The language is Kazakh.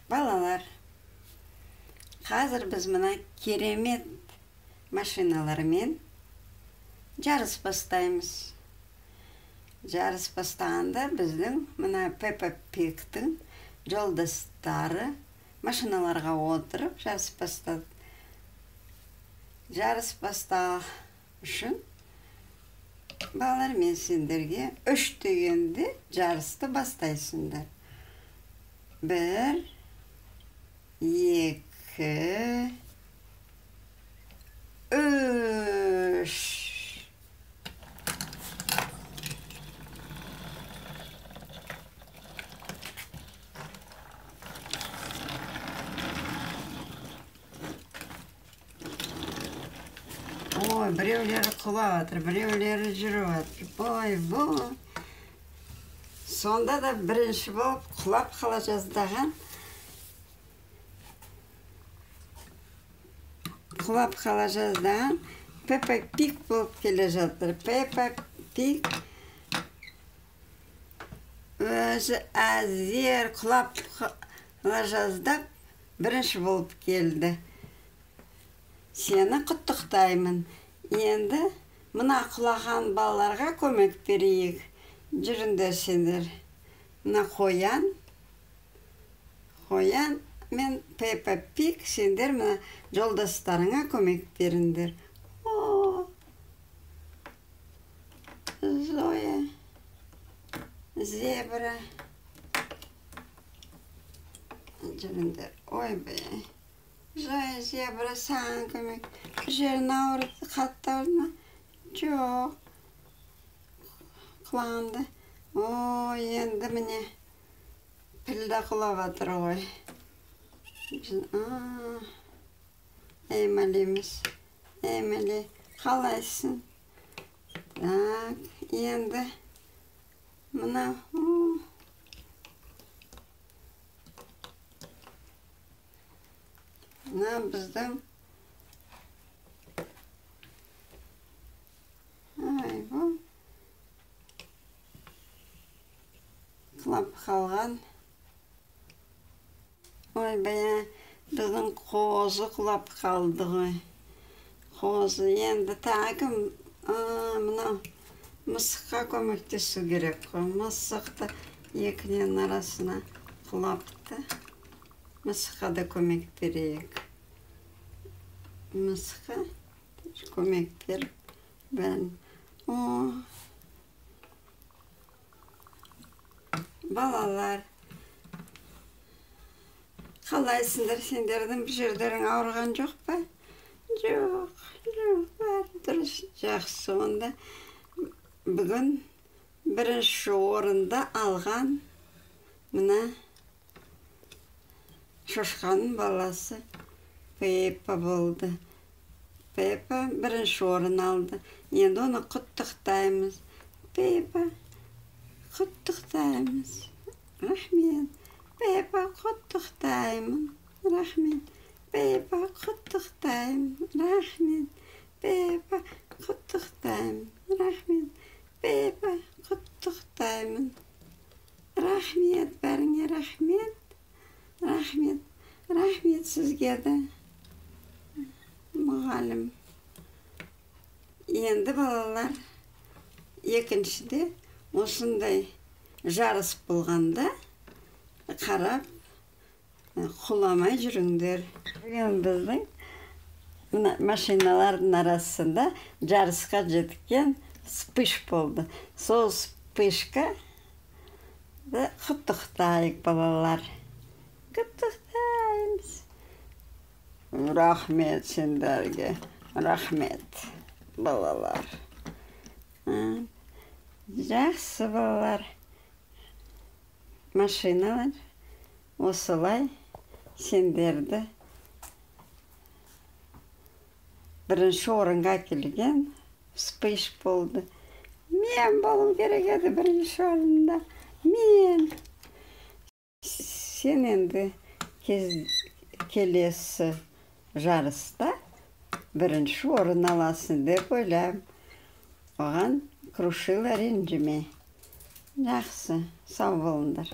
Балалар, қазір біз мына керемет машиналармен жарыс бастаймыз. Жарыс бастағанда біздің мына Пеппа Пигтің жолдастары машиналарға отырып жарыс бастады. Жарыс бастау үшін балалар, мен сендерге 3 дегенде жарысты бастайсыңдар. 1, 2, 3. Ой, біреулері құлап жатыр, біреулері жүріп жатыр. Ой-бой. Сонда да бірінші болып құлап қала жаздаған. Құлап қала жаздаған Пеппа Пиг болып келе жатыр. Пеппа Пиг өзі әзер құлап қала жаздап бірінші болып келді. Сені құттықтаймын. Енді мына құлаған балаларға көмек берейік. Жүріңдер сендер. Мына қоян, қоян мен Пеппа Пиг, сендер мына жолдастарыңа көмек беріңдер. О, Зоя, зебра. Жүріңдер. Ойбай. Зоя, зебра, саған көмек. Бір жерін ауырды, қатты ауырды ма? Жоқ. Құлағымды. Ой, енді міне піл де құлап жатыр ғой. Эмили емес. Эмили, қалайсың? Так, енді мынау. Мына біздің айбол құлап қалған. Ойбай, біздің қозы құлап қалды ғой. Қозы енді тағы кім? Мынау мысыққа көмектесу керек қой. Мысық та екінің арасына құлапты. Мысыққа да көмек берейік. Мысыққа көмек беріп бәрін. О, балалар, қалайсыңдар? Сендердің бір жердерің ауырған жоқ па? Жоқ, жоқ, бәрі дұрыс, жақсы. Онда бүгін бірінші орында алған мына шошқаның баласы Пеппа болды. Пеппа бірінші орын алды. Енді оны құттықтаймыз. Пеппа, құттықтаймыз. Рахмет. Пеппа, құттықтаймын. Рахмет. Пеппа, құттықтаймын. Рахмет. Пеппа, құттықтаймын. Рахмет. Пеппа, құттықтаймын. Рахмет, бәріңе рахмет. Рахмет, рахмет сізге де, мұғалім. Енді балалар, екіншіде осындай жарыс болғанда қарап құламай жүріңдер. Бүгін біздің мына машиналардың арасында жарысқа жеткен Вспыш болды. Сол Вспышка құттықтайық, балалар. Құттықтаймыз. Рахмет сендерге. Рахмет, балалар. Жақсы, балалар. Машиналар осылай сендерді бірінші орынға келген Вспыш болды. Мен болу керек еді бірінші орында. Мен. Сен енді келесі жарыста бірінші орын аласың деп ойлаймын. Оған Крушила ренжіме. Жақсы, сау болыңдар.